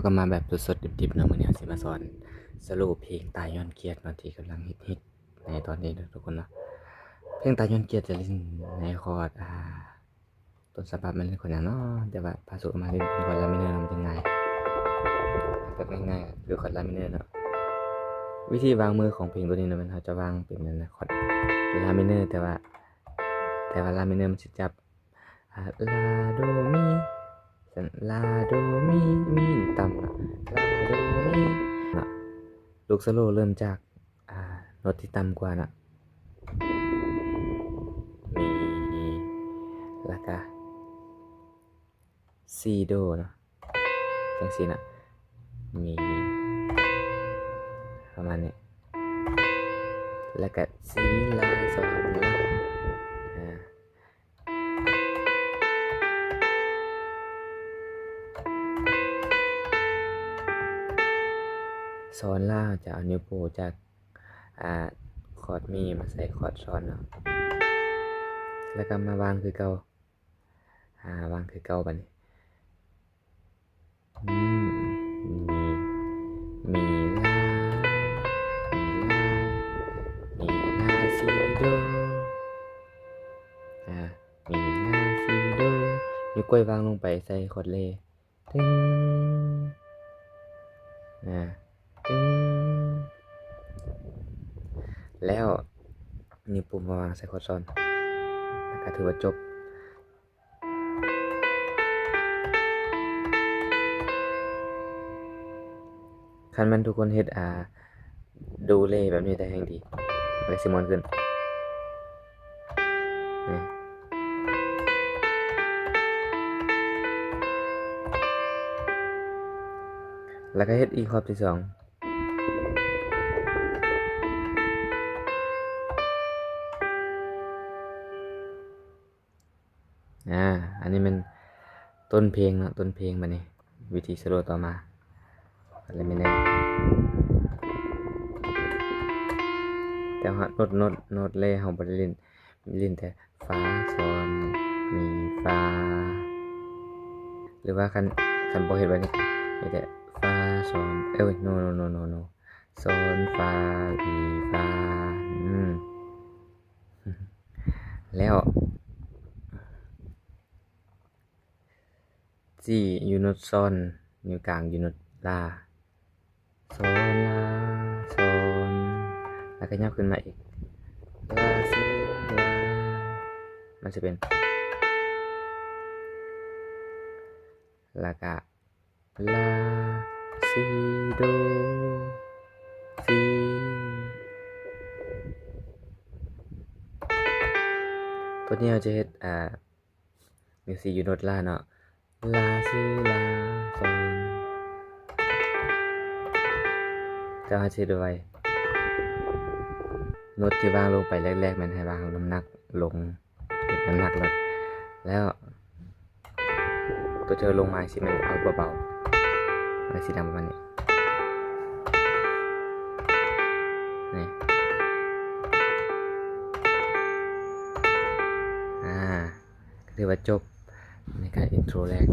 ກໍມາແບບສົດໆດິບໆເນາະ. ມື້ນີ້ເຮົາຊິມາສອນສະໂລເພງຕາຍຍ້ອນກຽດເນາະ ທີ່ກຳລັງຮິດໆໃນຕອນນີ້ເນາະທຸກຄົນເນາະ. ເພງຕາຍຍ້ອນກຽດຈະຫຼິ້ນໃນຄອດ ອ່າ ຕົ້ນສະບັບມັນເປັນຄອດຫຍັງເນາະ, ແຕ່ວ່າພາສຸກມາຫຼິ້ນເປັນຄອດລາມີເນີເນາະ ມັນຈະງ່າຍ ແບບງ່າຍໆ ຄືຄອດລາມີເນີເນາະ. ວິທີວາງມືຂອງເພງໂຕນີ້ເນາະ ແມ່ນເຮົາຈະວາງເປັນອັນນະ ຄອດລາມີເນີ ແຕ່ວ່າ ແຕ່ວ່າລາມີເນີມັນຊິຈັບ ອ່າ ລາ ໂດ ມີ ຊັ້ນ ລາ ໂດ ມີ ມີຕ່ຳ ລາ ໂດ ມີເນາະ. ລູກສະໂລເລີ່ມຈາກ ອ່າ ໂນດທີ່ຕ່ຳກວ່າເນາະ ມີ ແລ້ວກະ ຊີ ໂດ ເນາະ ຈັ່ງຊີ້ນະ ມີ ປະມານນີ້ ແລ້ວກະ ຊີ ລາ ຊອນ ລາ ອາ ຊອນ ລາ ຈະເອົານິ້ວໂປ້ງຈາກ ອ່າ ຄອດ ມີ ມາໃສ່ຄອດ ຊອນ ເນາະ ແລ້ວກໍມາວາງຄືເກົ່າ ອ່າ ວາງຄືເກົ່າບາດນີ້ ອືມ ມີ ມີ ລາ ມີ ລາ ມີ ລາ ຊີ ໂດ ອ່າ ມີ ລາ ຊີ ໂດ ນິ້ວກ້ອຍວາງລົງໄປໃສ່ຄອດ ເລ ຕຶງ ອ່າ ຕຶງ ແລ້ວນິ້ວໂປ້ງມາວາງໃສ່ຄອດ ຊອນ ກໍຖືວ່າຈົບ. ຄັນແມ່ນທຸກຄົນເຮັດ ອ່າ ໂດເລແບບນີ້ໄດ້ແຮ່ງດີ ມັນກໍຊິມ່ວນຂຶ້ນ ນີ້ ແລ້ວກໍເຮັດອີກຮອບທີສອງ. ອ່າ ອັນນີ້ແມ່ນຕົ້ນເພງເນາະ ຕົ້ນເພງ. ບາດນີ້ວິທີສະໂລຕໍ່ມາ ລາມີເນີ ແຕ່ວ່າໂນດ ໂນດ ໂນດເລເຮົາບໍ່ໄດ້ຫຼິ້ນ ຫຼິ້ນແຕ່ ຟາ ຊອນ ມີ ຟາ ຫຼືວ່າຄັນ ຄັນບໍ່ເຮັດແບບນີ້ ມີແຕ່ ຟາ ຊອນ ເອີຍ ໂນ ໂນ ໂນ ໂນ ໂນ ຊອນ ຟາ ມີ ຟາ ອືມ ແລ້ວ ຈີ ຢູ່ໂນດ ຊອນ ນິ້ວກາງຢູ່ໂນດ ລາ ຊອນ ລາ ຊອນ ແລ້ວກໍຫຍັບຂຶ້ນມາອີກ ລາ ຊີ ລາ ມັນຈະເປັນ ແລ້ວກໍ ລາ ຊີ ໂດ ຊີ ໂຕນີ້ເຮົາຈະເຮັດ ອ່າ ຈັ່ງຊີ້ ຢູ່ໂນດ ລາ ເນາະ ລາ ຊີ ລາ ຊອນ ແຕ່ເຮົາຈະເຮັດໄວ ໂນດທີ່ວາງລົງໄປແລກໆ ແມ່ນໃຫ້ວາງນ້ຳໜັກລົງ ເກັບນ້ຳໜັກລົງ ແລ້ວໂຕທີ່ເຮົາລົງມາຊິແມ່ນເອົາເບົາໆ ມັນຊິດັງປະມານນີ້ ນີ້ ອ່າ ກໍຖືວ່າຈົບໃນການອິນໂທແລກ.